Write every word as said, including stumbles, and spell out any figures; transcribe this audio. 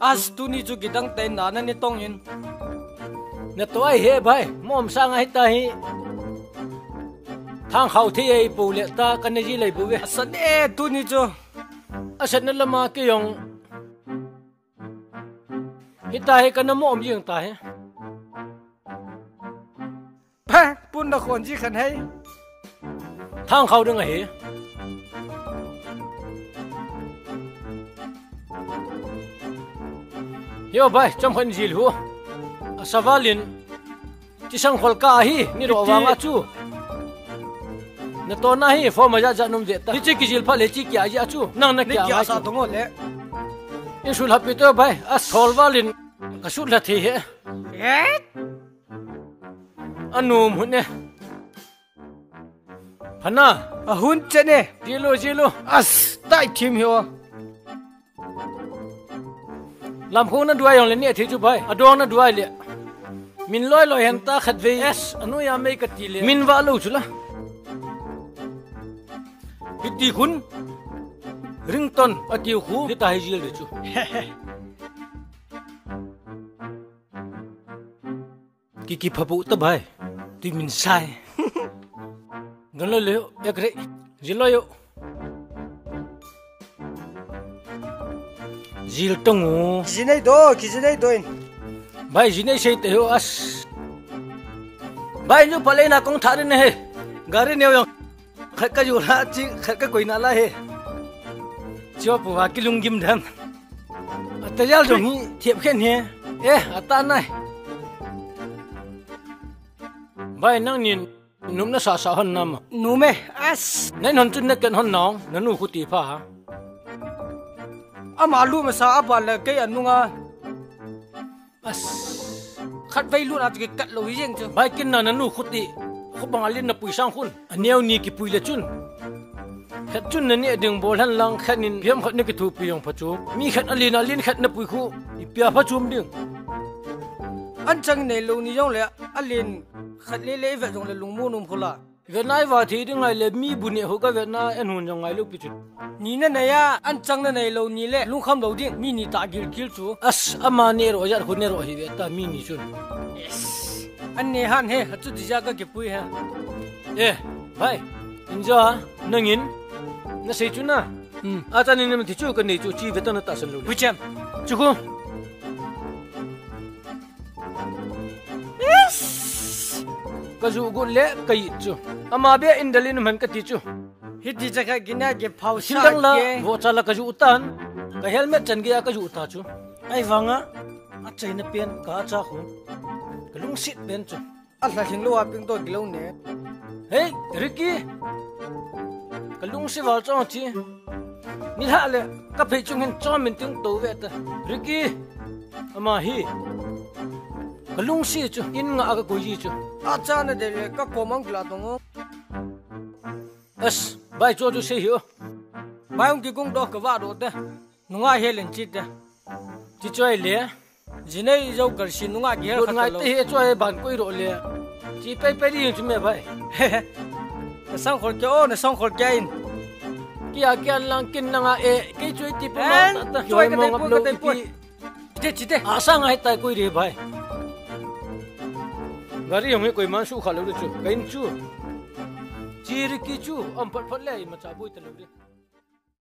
As, tuni chu kidang tah in nana nei tong in. Natoh ahi he bhai, mom sang ahi ta hi. Thangkhao thei ei po le ta kana ji lei bu ve. Asa de tuni chu. Asatna lama kei jong. Hita hi kana mom jing ta hi. Pha, pun na khon ji khan hei. Thangkhao ding ahi. Yo bhai, chomkhat in jil u. Asa val in. Chi sang khol ka ahi, ni ro vang a chu. Natoh na hi, form a ja ja num ve ta. Hichi kijil pha le chi kia ja chu. Nang na kia sa tong le. In sul happy to bhai. A sol val in. Ka sul la thi he. Eh? Anum hun ne. Phana. A hun che ne. Jilo, jilo. As, tai thim hi o. Lam khu na duai jong le ni a thi chu bhai. A dong na duai le. Min loi loi hen ta khat vei. Yes, anu ya mei ka ti le. Min va lo chu la. Hiti khun. Rington a tiu khu. Hita hi jil de chu. Ki, ki phapu ta bhai. Tui min sai. Gan lo le, ek re. Jil lo yo. Jil tong u. Jinei do, ki jinei do in. Bhai, jinei sei te ho as. Bhai, nu palei na kong thari ne he. Gari neo yong. Khat ka ju la chi, khat ka koi na la he. Chiu pu va ki lung gim dam. Ata jal jong hi thiep khen he. Eh, ata nai. Bhai nang nin num na sa sa hon nam. Num e, as. Nen hon chun na ken hon nong, na nu khu ti pha ha. Ama lu ma sa a ba le kei anunga. As. Khat vei lut a chu kikat lo hi jeng chu. Bhai kin na na nu khuti. Khu bang a lin na pui sang khun. A neo ni kipui le chun. Khat chun na ni a ding bol hen lang khat nin piam khat na kithupi jong pha chu. Mi khat a lin a lin khat na pui khu. I pia pha chum ding. An chang nei lo ni jong le a lin khat le le i vet jong le lungmon um khu la. Vetna i va thei ding ngai le mi bu neh ho ka vetna en hun jong ngai lou pi chu. Ni na nei a, an chang na nei lou ni le, lungkham lou ding, mi ni ta gil kil chu. As, ama neh ro jat khu neh ro hi ve ta mi ni chun. Yes. An neh han he, a chu ti ja ka kipui he. Eh, bhai, in ja, nangin, na sei chu na. Hmm. A ta ni na mi ti chu ka nei chu chi ve ta na ta san lou. Pu chem. Chu khu. Ka ju gu le ka it chu. Ama be in dalin man ka ti chu. Hiti cha ka gina ge phau sa. Sindang la ke. Vo cha la ka ju tan. Ka helmet chan ge a ka ju ta chu. Ai vanga. A chaina pen ka cha khu. Ka lungsit pen chu. A hla hling lo a ping to gilo ne. Hey, Ricky. Ka lungsi val chong chi. Ni ha le, ka phei chung hin chom min ting to ve ta. Ricky. Ama hi. Ka lungsi chu, in nga a ka koi ji chu. A cha na de le, ka ko mang gla tong o. As, bai cho chu sei hi o. Bai ung ki kung do ka va do te. Nunga he len chi te. Chi choi le. Jinei jo kal si nunga ki he khat ngai lo. Te he choi ban koi ro le. Chi pai pai ri chu me bai. Na sang khol ke o, na sang khol ke in. Kia kian lang kin nanga e, kei choi ti pa ta ta. Choi ka te pu, ka te pu. Chite, chite. A sang ai tai koi ri bai. Gari hong koi man su kha lo chu. Ka in chu. Chi ri ki chu, am phat phat le ma cha boi ta lo ri.